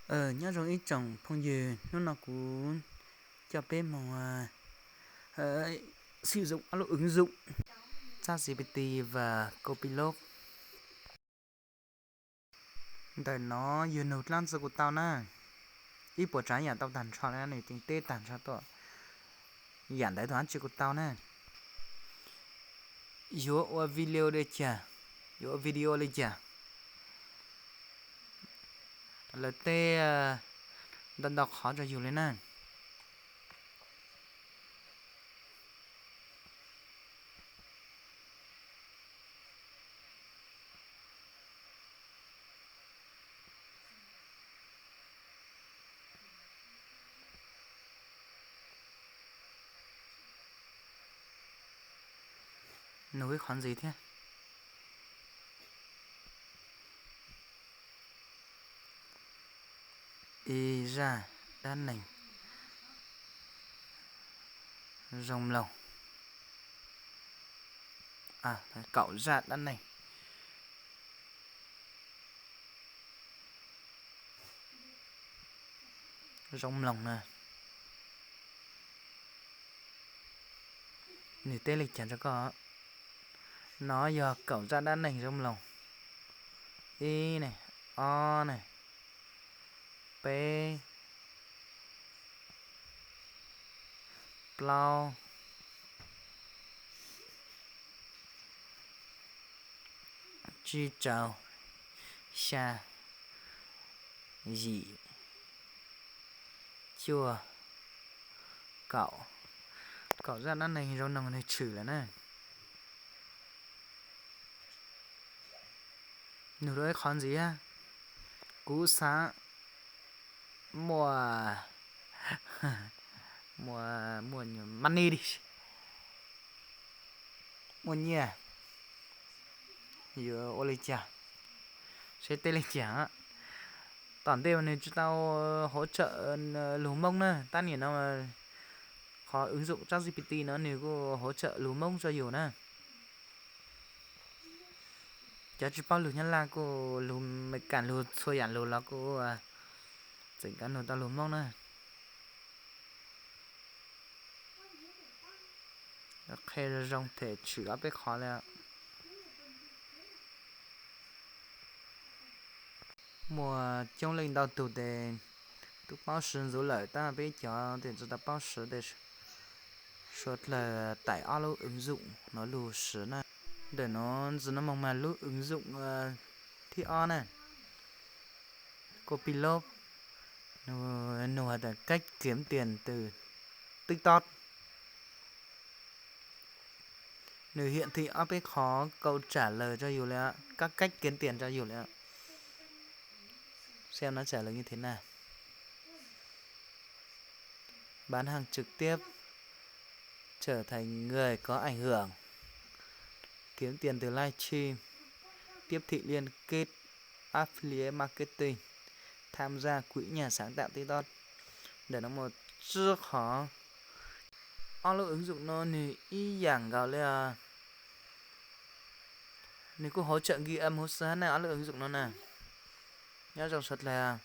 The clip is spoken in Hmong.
Nyob zoo ib tsoom phooj ywg, hnub no kuv coj peb mus xib zug ob lub ứng dụng ChatGPT và Copilot. Ntawm no yog nug dlaab tsi kuj tau na. Ib puas tsav yam tau tag nrho li, nws tseem teb tag nrho tuaj. Yam ntawd tau dlaab tsi kuj tau na. Yuav ua video li cas? Yuav ua video li cas? Lawv teb ntau ntau qhov rau yus li na. Nug ib qhov ntxiv thiab. Ib zaj dab neeg zoo mloog. Kaum zaj dab neeg zoo mloog na. Nws teb li cas rau koj? No yog kaum zaj dab neeg zoo mloog. Ib ne, ob ne, peb, plaub, tsib, rau, xya, yim, cuaj, kaum. Kaum zaj dab neeg zoo mloog nws tshwm lawm na. Nug rau ib qhov ntxiv, kuv xav muaj, muaj, muaj money, muaj nyiaj, yuav ua li cas? Seb teb li cas. Tom ntej mas nws tsis tau hỗ trợ lus Hmoob na, tab nim no qhov ứng dụng ChatGPT no nws kuj hỗ trợ lus Hmoob rau yus na. Cov tsis paub lus Nyab Laj kuj, lus Meskas, lus txhua yam lus los kuj tseem kav nug tau lus Hmoob na. Qhia zoo zoo them tshwm ob peb qhov li. Muaj coob leej ntau tug tes twb paub siv ntxiv lawm, tab peb cov tes tsis tau paub siv tes suav dlawg tải ob lub ứng dụng no lug siv na. Ntawm no ntxiv no moog mas lub ứng dụng thib ob na, Copilot, nws hais tias cách kiếm tiền từ TikTok. Nws hiển thị ob peb qhov câu trả lời rau yus li, các cách kiếm tiền rau yus li. Xem nó trả lời như thế nào. Bán hàng trực tiếp, trở thành người có ảnh hưởng, kiếm tiền từ livestream, tiếp thị liên kết, affiliate marketing, tham gia quỹ nhà sáng tạo TikTok. Ntawm no muaj tsib qhov. Ob lub ứng dụng no nws ib yam nkaus li os. Nws kuj hỗ trợ ghi âm hồ sơ hab na, ob lub ứng dụng no na. Nyob zoo suav dlawg.